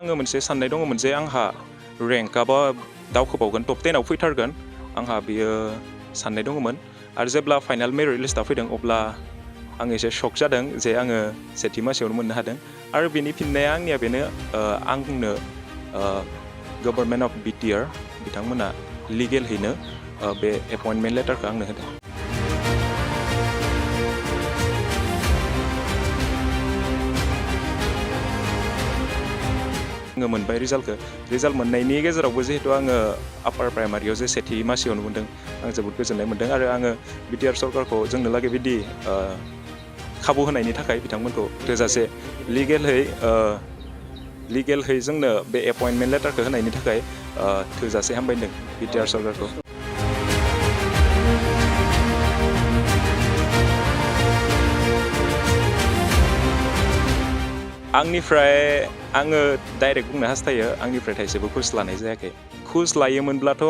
आङो मोनसे साननाय दङमोन जे आंहा रेंकआबो दावखोबावगोन टप 10 आव फैथारगोन आंहा बेयो साननाय दङमोन आरो जेब्ला फाइनाल मेरिट लिस्टआ फैदों अब्ला आं एसे शक जादों जे आङो सेथि मासियावनो मोननो हादों आरो बेनि फिननाया आंनिया बेनो आंनो गभर्नमेन्ट अफ बिटिआर बिथांमोना लिगेलहैनो बे एपइन्टमेन्ट लेटारखौ आंनो होदों। आङो मोनबाय रिजाल्ट मोननायनि गेजेरावबो जिहेतु आङो आपार प्राइमारियाव जे सेथि मासियावनो मोनदों आं जोबोद गोजोननाय मोनदों आरो आङो बिटिआर सरकारखौ जोंनो लागै बिदि खाबु होनायनि थाखाय बिथांमोनखौ थोजासे लिगेलहै जोंनो बे एपइन्टमेन्ट लेटारखौ होनायनि थाखाय थोजासे हामबायदों बिटिआर सरकारखौ। आंनिफ्राय आङो डाइरेक्ट बुंनो हास्थायो आंनिफ्राय थाइसेबो घुस लानाय जायाखै। घुस लायोमोनब्लाथ'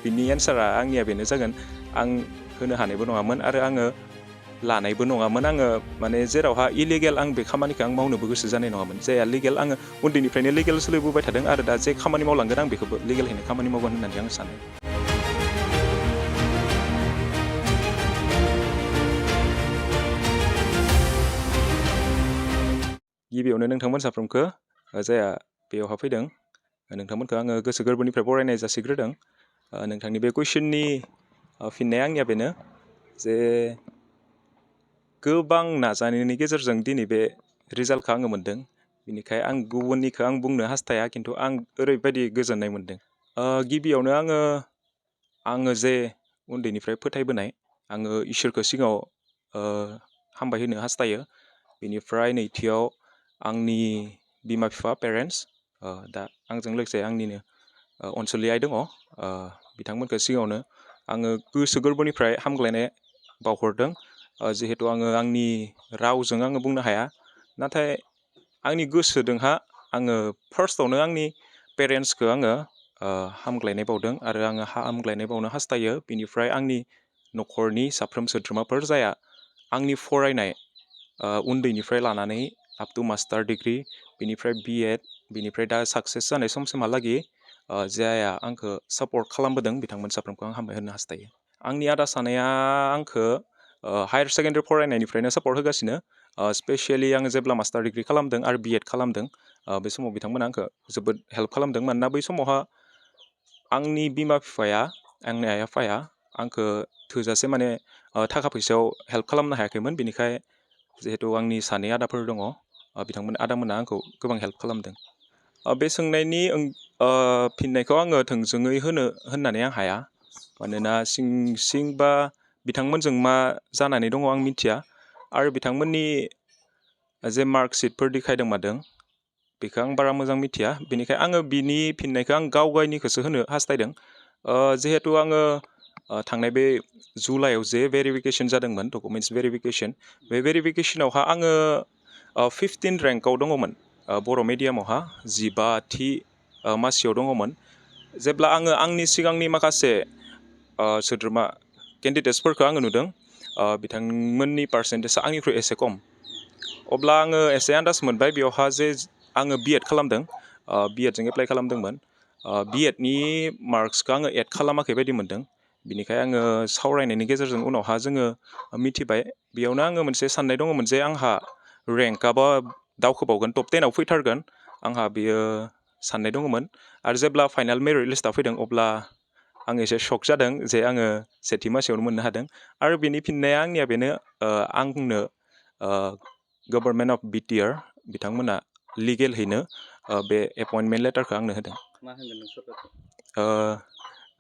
बिनि एन्सारा आंनिया बेनो जागोन आं होनो हानायबो नङामोन आरो आङो लानायबो नङामोन। आङो माने जेरावहा इलिगेल आं बे खामानिखौ आं मावनोबो गोसो जानाय नङामोन। जायहा लिगेल आङो उन्दैनिफ्रायनो लिगेल सोलिबोबाय थादों आरो दा जे खामानि मावलांगोन आं बेखौबो लिगेलहैनो खामानि मावगोन होननानै आं सानो। गिबियावनो नोंथांमोन साफ्रोमखौ जायहा बेयावहा फैदों नोंथांमोनखौ आङो गोसो गोरबोनिफ्राय बरायनाय जासिग्रोदों। नोंथांनि बे कुइसननि फिननाया आंनिया बेनो जे गोबां नाजानायनि गेजेरजों दिनै बे रिजाल्टखौ आङो मोनदों। बेनिखायनो आं गुबुननिखौ आं बुंनो हास्थाया खिन्थु आं ओरैबायदि गोजोननाय मोनदों। गिबियावनो आङो जे उन्दैनिफ्राय फोथायबोनाय आङो इसोरखौ सिगाङाव हामबाय होनो हास्थायो। बेनिफ्राय नैथियाव आंनि बिमा बिफा पेरेन्ट्स दा आंजों लोगोसे आंनिनो अनसुलि आइ दङ बिथांमोनखौ सिगाङावनो आङो गोसो गोरबोनिफ्राय हामग्लायनाय बावहरदों। जिहेतु आङो आंनि रावजों आङो बुंनो हाया नाथाय आंनि गोसोजोंहा आङो फार्स्टआवनो आंनि पेरेन्ट्सखौ आङो हामग्लायनाय बावदों आरो आङो हामग्लायनाय बावनो हास्थायो। बेनिफ्राय आंनि न'खरनि साफ्रोम सोद्रोमाफोर जाया आंनि फरायनाय उन्दैनिफ्राय लानानै आप टु मास्टार डिग्रि बेनिफ्राय बिएड बेनिफ्राय दा साक्सेस जानाय समसिमहालागै जाया आंखौ सापर्ट खालामबोदों बिथांमोन साफ्रोमखौ आं हामबाय होनो हास्थायो। आंनि आदा सानैया आंखौ हायार सेकेन्डारि फरायनायनिफ्रायनो सापर्ट होगासिनो। स्पेसियेलि आङो जेब्ला मास्टार डिग्रि खालामदों आरो बिएड खालामदों बे समाव बिथांमोना आंखौ जोबोद हेल्प खालामदों। मानोना बै समावहा आंनि बिमा बिफाया आंनि आइ आफाया आंखौ थोजासे माने थाखा फैसायाव हेल्प खालामनो हायाखैमोन। बेनिखाय जिहेतु आंनि सानै आदाफोर दङ आदामोना आंखौ गोबां हेल्प खालामदों। बे सोंनायनि फिननायखौ आङो थोंजोङै होननानै आं हाया मानोना सिं बा बिथांमोनजों मा जानानै दङ आं मिथिया आरो बिथांमोननि जे मार्कशिटफोर देखायदों मादों बेखौ आं बारा मोजां मिथिया। बेनिखाय आङो बिनि फिननायखौ आं गावगायनिखौसो होनो हास्थायदों। जिहेतु आङो थांनाय बे जुलाइआव जे भेरिफिकेसन जादोंमोन डकुमेन्टस भेरिफिकेसन बे भेरिफिकेसनावहा आङो 15 रेंकआव दङमोन बर' मिडियामावहा 15थि मासियाव दङमोन। जेब्ला आङो आंनि सिगांनि माखासे सोद्रोमा केन्डिडेट्सफोरखौ आङो नुदों बिथांमोननि पार्सेन्टेजआ आंनिख्रुइ एसे खम अब्ला आङो एसे आन्दाज मोनबाय बेयावहा जे आङो बिएड खालामदों बिएडजों एप्लाइ खालामदोंमोन बिएडनि मार्क्सखौ आङो एड खालामाखै बायदि मोनदों। बिनिखाय आङो सावरायनायनि गेजेरजों उनावहा जोङो मिथिबाय बेयावनो आङो मोनसे साननाय दङमोन जे आंहा रेंकआबो दावखोबावगोन टप 10 आव फैथारगोन आंहा बेयो साननाय दङमोन आरो जेब्ला फाइनाल मेरिट लिस्टआ फैदों अब्ला आं एसे शक जादों जे आङो सेथि मासियावनो मोननो हादों आरो बेनि फिननाया आंनिया बेनो आंनो गभर्नमेन्ट अफ बिटिआर बिथांमोना लिगेलहैनो बे एपइन्टमेन्ट लेटारखौ आंनो होदों। मा होनगोन नों सरकारखौ?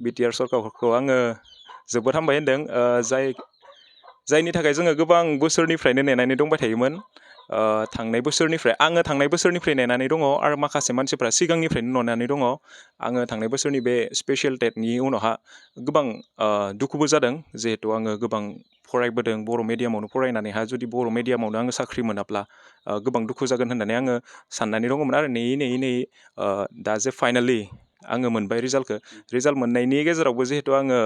बिटिआर सरकारखौ आङो जोबोद हामबाय होनदों जायनि थाखाय जोङो गोबां बोसोरनिफ्रायनो नेनानै दंबाय थायोमोन। थांनाय बोसोरनिफ्राय नेनानै दङ आरो माखासे मानसिफ्रा सिगांनिफ्रायनो नेनानै दङ। आङो थांनाय बोसोरनि बे स्पेसियेल टेटनि उनावहा गोबां दुखुबो जादों जिहेतु आङो गोबां फरायबोदों बर' मिडियामावनो फरायनानैहा जुदि बर' मिडियामावनो आङो साख्रि मोनाब्ला गोबां दुखु जागोन होननानै आङो साननानै दङमोन आरो नेयै दा जे फाइनालि आङो मोनबाय रिजाल्ट मोननायनि गेजेरावबो जिहेतु आङो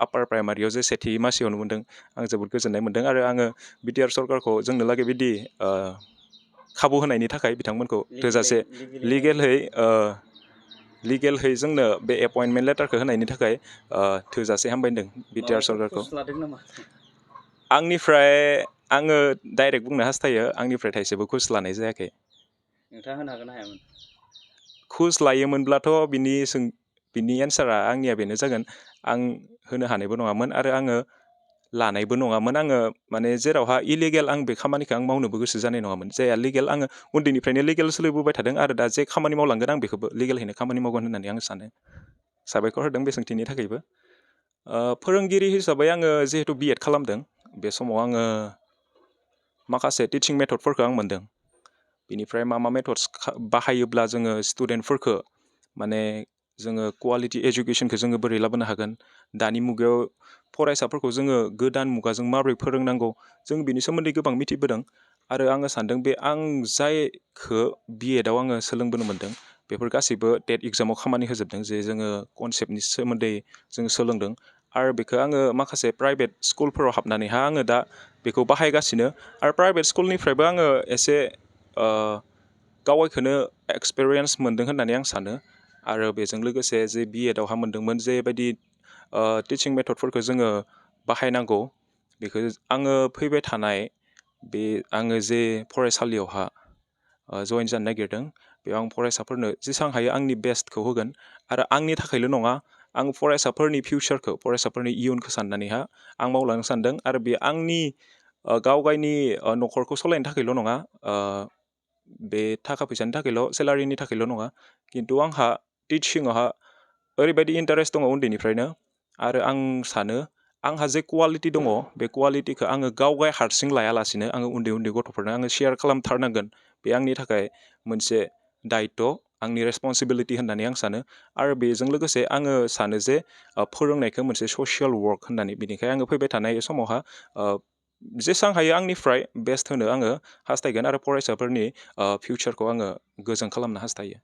आपार प्राइमारियाव जे सेथि मासियावनो मोनदों आं जोबोद गोजोननाय मोनदों आरो आङो बिटिआर सरकारखौ जोंनो लागै बिदि खाबु होनायनि थाखाय बिथांमोनखौ थोजासे लिगेलहै जोंनो बे एपइन्टमेन्ट लेटारखौ होनायनि थाखाय थोजासे हामबायदों बिटिआर सरकारखौ। आंनिफ्राय आङो डाइरेक्ट बुंनो हास्थायो आंनिफ्राय थाइसेबो घुस लानाय जायाखै। नोंथाङा होनो हागोन ना हायामोन? घुस लायोमोनब्लाथ' बिनि एन्सारा आंनिया बेनो जागोन आं होनो हानायबो नङामोन आरो आङो लानायबो नङामोन। आङो माने जेरावहा इलिगेल आं बे खामानिखौ आं मावनोबो गोसो जानाय नङामोन। जायहा लिगेल आङो उन्दैनिफ्रायनो लिगेल सोलिबोबाय थादों आरो दा जे खामानि मावलांगोन आं बेखौबो लिगेलहैनो खामानि मावगोन होननानै आं सानो। साबायखर होदों बे सोंथिनि थाखायबो। फोरोंगिरि हिसाबै आङो जिहेतु बिएड खालामदों बे समाव आङो माखासे टिचिं मेथडफोरखौ आं मोन्दों। बिनिफ्राय मा मेथड्स बाहायोब्ला जोङो स्टुडेन्टफोरखौ माने जोङो क्वालिटि एजुकेसनखौ जोङो बोरै लाबोनो हागोन, दानि मुगायाव फरायसाफोरखौ जोङो गोदान मुगाजों माबोरै फोरोंनांगौ जों बिनि सोमोन्दै गोबां मिथिबोदों। आरो आङो सानदों बे आं जायखौ बिएडआव आङो सोलोंबोनो मोन्दों बेफोर गासैबो टेट एग्जामाव खामानि होजोबदों। जे जोङो कनसेप्टनि सोमोन्दै जों सोलोंदों आरो बेखौ आङो माखासे प्राइभेट स्कुलफोराव हाबनानैहा आङो दा बेखौ बाहायगासिनो। आरो प्राइभेट स्कुलनिफ्रायबो आङो एसे गावखौनो एक्सपिरियेन्स मोन्दों होननानै आं सानो। आरो बेजों लोगोसे जे बिएडआवहा मोन्दोंमोन जेबायदि टिचिं मेथडफोरखौ जोङो बाहायनांगौ बेखौ आङो फैबाय थानाय बे आङो जे फरायसालियावहा जइन जानो नागिरदों बेयाव आं फरायसाफोरनो जेसेबां हायो आंनि बेस्टखौ होगोन। आरो आंनि थाखायल' नङा, आं फरायसाफोरनि फिउचारखौ फरायसाफोरनि इयुनखौ साननानैहा आं मावलांनो सानदों। आरो बे आंनि गावगायनि न'खरखौ सालायनो थाखायल' नङा, बे थाखा फैसानि थाखायल' सेलारिनि थाखायल' नङा, खिन्थु आंहा टिचिङावहा ओरैबायदि इन्टारेस्ट दङ उन्दैनिफ्रायनो। आरो आं सानो आंहा जे कुवालिटि दङ बे कुवालिटिखौ आङो गावगाय हारसिं लायालासिनो आङो उन्दै गथ'फोरनो आङो शेयार खालामथारनांगोन। बे आंनि थाखाय मोनसे दायित्व, आंनि रेसपन्सिबिलिटि होननानै आं सानो। आरो बेजों लोगोसे आङो सानो जे फोरोंनायखौ मोनसे ससियेल वर्क होननानै। बेनिखायनो आङो फैबाय थानाय समावहा जेसेबां हायो आंनिफ्राय बेस्ट होनो आङो हास्थायगोन आरो फरायसाफोरनि फिउचारखौ आङो गोजों खालामनो हास्थायो।